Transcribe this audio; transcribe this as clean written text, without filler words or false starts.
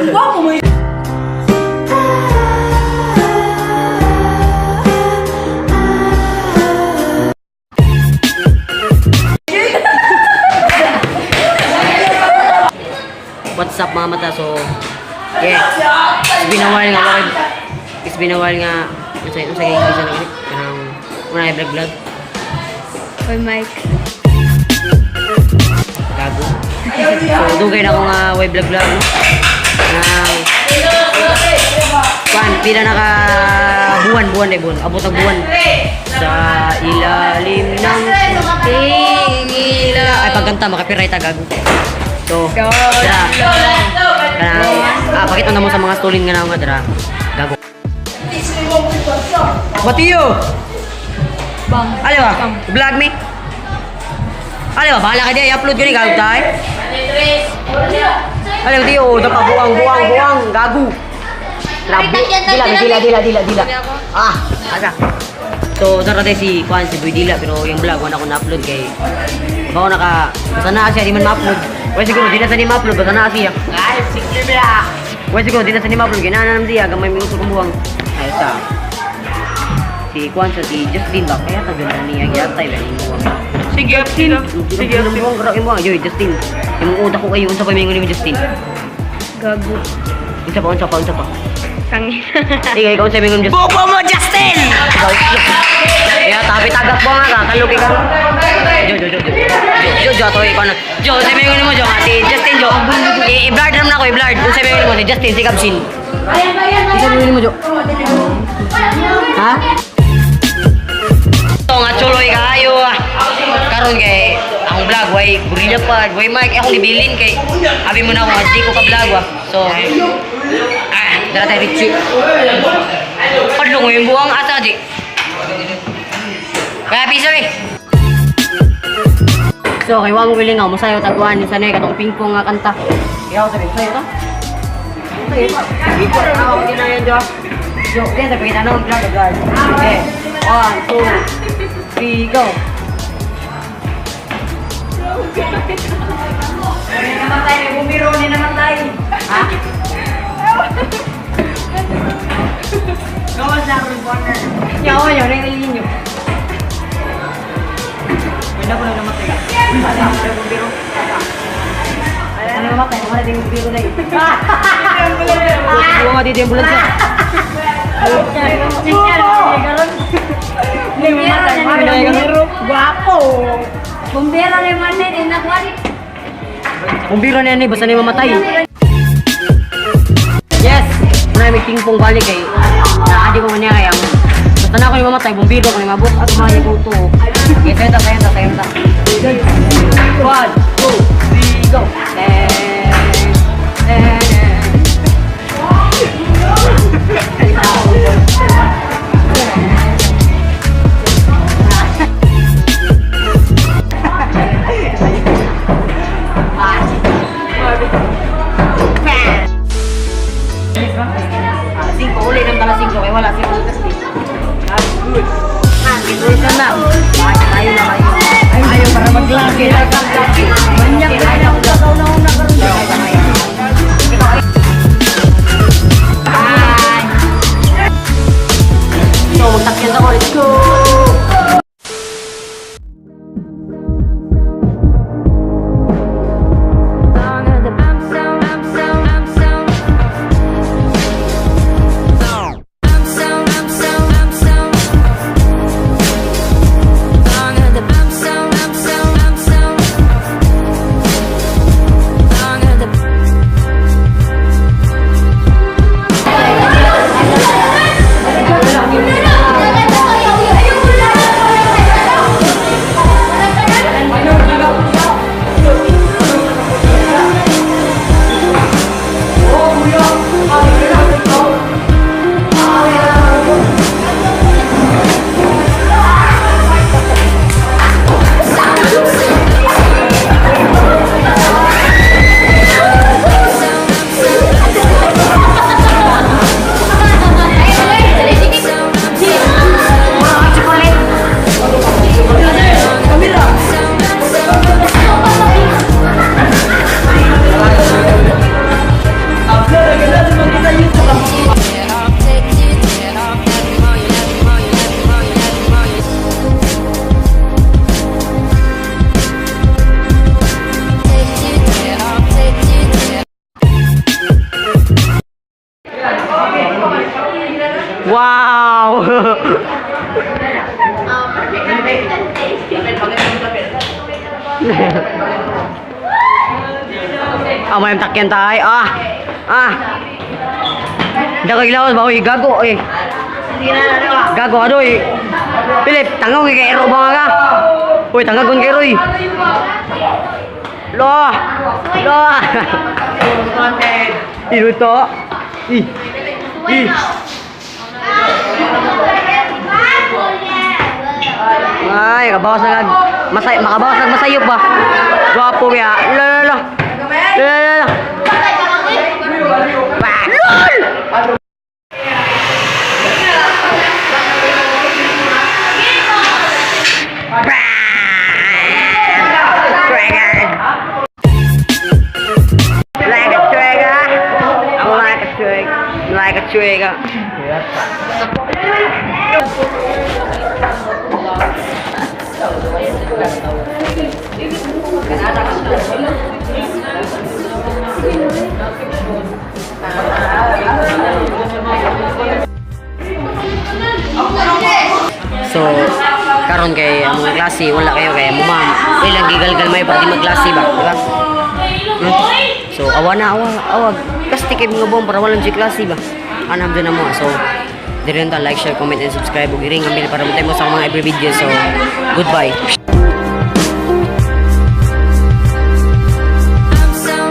Gwapo mo. What's up, mga mata? So, yeah. It's been a while nga ako. It's been a while nga. Unsa kay English na gani? Kanang una ay vlog vlog. Oy, Mike. Gago. So, dugay na ako nga way vlog vlog, no? Na kuan pila na ka buwan buwan eh buwan abot ang buwan sa ilalim ng puting ilaw. Ay, pagkanta makapiright ta, gago. So, dara kanang pakita na mo sa mga stulin nga na nga dara, gago. Batiyo. Bang. Ano ba? Vlog me? Ano ba? Bahala ka diya, i-upload ko ni gago tayo. Ano ba tiyo? Dapat buwang, buwang, buwang, gago. Grabe. Dila, dila, dila, dila, dila. Ah, asa. So, dara tayo si Juan, si Boy Dila, pero yung vlog, wala ko na-upload kay bako naka, basta na siya, di man ma-upload. Wala siguro, di na sa ni ma-upload, basta na siya. Ay, sige ba? Wala siguro, di na sa ni ma-upload, ginana naman siya, gamay may uso kong buwang. Ay, sa si Juan sa si Justin ba? Kaya kaganda niya, yatay, ba yung buwang. Sige, sige. Sige, sige. Buwang, grabe mo. Yoy, Justin. Yung utak ko kayo, unsa pa mingon ni Justin? Gago. Unsa pa, unsa pa, unsa pa. Tangina. Ikaw, ikaw, unsa mingon ni Justin? Bobo mo, Justin! Ikaw, ya, tapi tagak mo nga ka, kalugi ka. Jo, jo, jo, jo. Jo, jo, ato, ikaw na. Jo, unsa mingon mo, Jo, nga, si Justin, Jo. I-blurred naman ako, i-blurred. Unsa mingon mo, si Justin, si Gabsin. Unsa mingon mo, Jo? Ha? Ito nga, chuloy kayo ah. Karon kay akong vlog, way gorilla pad, way mic, akong gibilin kay abi mo na ako, di ko ka vlog ah. So, dara tayo Richie. Padlong mo yung buwang asa di. Kaya piso eh. So, kay wa mo gilingaw, masayo taguan ni sanay katong pingpong nga kanta. Ikaw sabi, sayo to? Sayo to. Ako din na yan, Jo. Jo, yan sabi kita nung vlog, vlog. Okay. One, two, three, go. Ni namatay, may bumiro, ni namatay. Ha? Gawas na akong corner. Yawa nyo, nangilin nyo. Wala ko na namatay. Wala ko na bumbiro. Wala na namatay, wala din bumbiro na yun. Wala nga dito yung ambulansya. Bumbero na. Guwapo. Bumbero na man din nakuha. Bumbiro na yan eh, basta na yung mamatay. Yes! Una may pingpong balik kay naadi ko man niya kay ang basta na ako yung mamatay, bumbiro ko na mabot at mga ko to. Okay, tayo ta, tayo ta, tayo ta. One, two, three, go! Eh, eh, eh. Alas 5, uli ng alas 5 kay wala si Lucas eh. That's good. Ah, ka na. Tayo na kayo. Ayaw para maglaki. Manyak na ako na karon. Bye. So, magtakyan ako. Let's go! Ah, may takyan tayo. Ah! Ah! Hindi ko gilawas ba? Uy, gago. Uy. Gago ka doy. Philip, tangaw kay ero ba nga ka? Uy, tangagon kay Roy. Lo! Lo! Iluto. Ih. Ih. Ay, kabawas na nag masay, makabawas nag masayop ba? Gwapo kaya. Lo lo lo. Lo lo lo. LOL! Dragon! Like a trigger! Like a trigger! Like a trigger! So, karon kay ang mga klase, wala kayo kay mo ma'am. Ilang gigalgal may para di magklase ba, di ba? So, awa na, awa, awa. Kasti kay mga buwan para walang di klase ba. Anam dyan na mo. So, dire ta, like, share, comment, and subscribe. Ug i-ring ang bell para matay mo sa mga every video. So, goodbye.